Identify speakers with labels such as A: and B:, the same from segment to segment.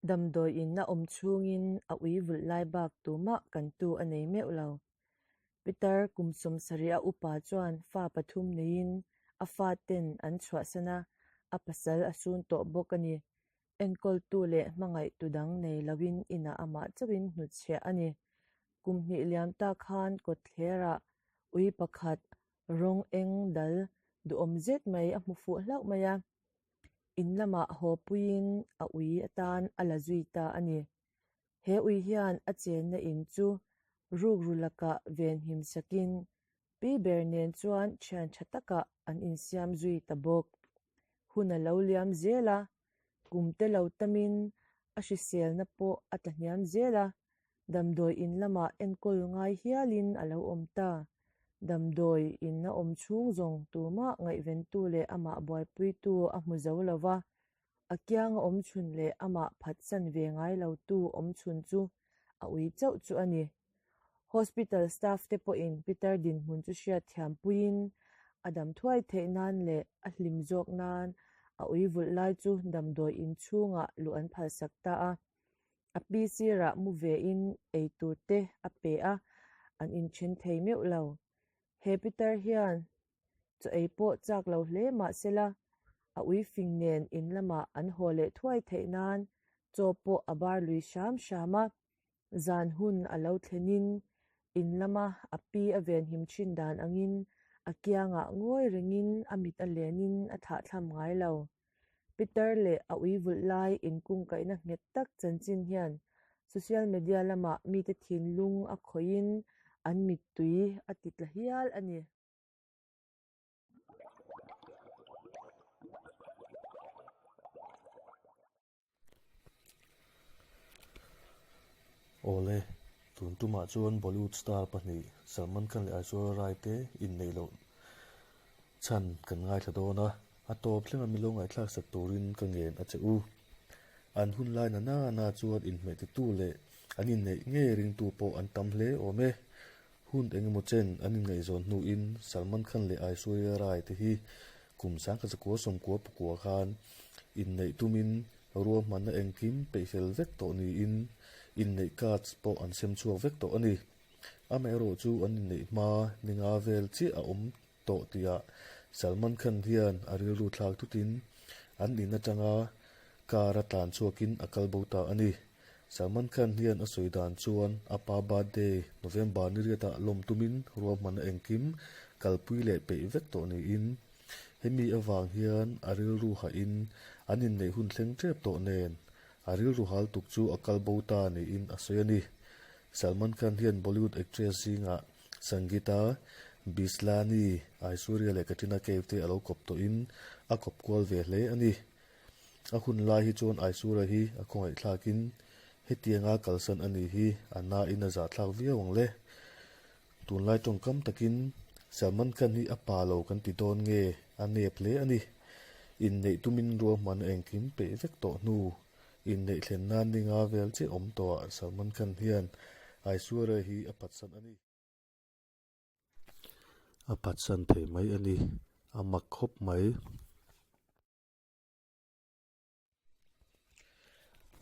A: Damdawi in a awm chhungin a ui vulh lai bak tumah kantu a nei meuh lo. Pitar kum sawmsarih a upa chuan fa pathum neiin a faten an chhuahsan a, a pasal a sun tawh bawk a ni. Enkawltu leh hmangaihtu dang nei loin inah amah chauhin hnutchhiah a ni. Kum hnih liam ta khan kawtthlerah ui pakhat rawng eng dal duhawm zet mai a hmu fuh hlauh mai a. In lamah haw puiin a ui atan a la zui ta a ni. He ui hian a chenna in chu rukru lakah venhim sakin pi ber nen chuan thian tha takah an insiam zui ta bawk. Hun a lo liam zel a, kum te lo tamin a hriselna pawh a tla hniam zel a, damdawi in lamah enkawl ngai hialin a lo awm ta. Damdawi in a awm chhung zawng tumah ngaihventu leh amah buaipuitu a hmu zo lo va, a kianga awm chhun leh amah phatsan ve ngai lotu awm chhun chu a ui chauh chu a ni. Hospital staff te pawhin Peter dinhmun chu hriat thiampuiin a dam thuai theih nan leh a hlim zawk nan a ui vulh lai chu damdawi in chhungah luh an phalsak ta a. A pi sirah mu vein ei tur te a pe a, an inthen thei meuh lo. He Peter hian chaw ei pawh chak lo hle mah sela, a ui fing nen in lamah an haw leh thuai theih nan chaw pawh a bar lui hram hram a. Zan hun a lo thlenin in lama a pi a venhim thin dan angin a kiangah ngawi rengin a mit a lenin a thlahthlam ngai lo. Peter leh a ui vulh lai inkungkaihna nghet tak chanchin hian social media lamah mite thinlung a khawihin an mittui a ti tla hial a ni.
B: Awle, tun tumah chuan Bollywood star pahnih Salman Khan leh Aishwarya Rai te inneih loh chhan kan ngaithla dawn a, a tawp thlenga milo ngaihthlak sak turin ka ngen a che u. An hun lai na na na chuan inhmeh titu leh an inneih ngei ringtu pawh an tam hle awm e. Hun engemaw chen an inngaihzawn hnuin Salman Khan leh Aishwarya Rai te hi kum sangkhat zakua sawmkua pakua khan inneih tumin ruahmanna engkim peihfel vek tawh niin inneih cards pawh an sem chhuak vek tawh a ni. Amaherawh chu an inneih hma ni nga vel chiah a awm tawh tihah Salman Khan hian a rilru thlak thutin an in atanga car a tlan chhuakin a kal bo ta a ni. Salman Khan hian a sawi dan chuan a pa birthday November ni riatah lawm tumin ruahmanna engkim kalpui leh peih vek tawh niin hemi avang hian a rilru hahin an inneih hun thleng tep tawh nen a rilru hal tuk chu a kal bo ta niin a sawi a ni. Salman Khan hian Bollywood actress zingah Sangeeta Bijlani, Aishwarya leh Katrina Kaif te a lo kawp tawhin a kawp kual ve hle a ni. A hun lai hi chuan Aishwarya hi a khawngaihthlakin hetianga kalsan a ni hi a nain a zahthlak viau ang le. Tunlai tawngkam takin Salman Khan hi a pa lo kan ti dawn nge a nep hle a ni. Inneih tumin ruahmanna engkim peih vek tawh hnu inneih thlen nan ninga vel chiah awm tawhah Salman Khan hian Aishwarya hi a phatsan a ni. A phatsan thei mai a ni, a mak khawp mai.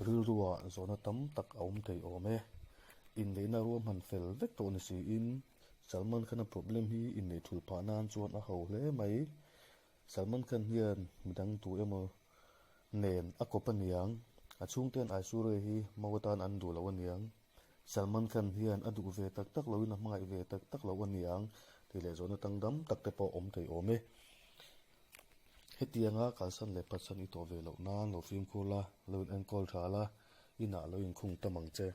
B: Rilruah zawhna tam tak a awm thei awm e. Inneihna ruahman fel vek tawh ni siin Salman Khan-a problem hi inneih thul phah nan chuan a ho hle mai. Salman Khan hian midang tu emaw nen a kawp a niang. A chhungte'n Aishwarya hi mau atan an duh lo a niang. Salman Khan hian a duh ve tak tak loin a hmangaih ve tak tak lo a niang tih leh zawhna tangdam tak te pawh awm thei awm e. Hetianga kalsan leh phatsan i tawh ve loh nan lo fimkhur la, lo in enkawl tha la, inah lo inkhung tam ang che.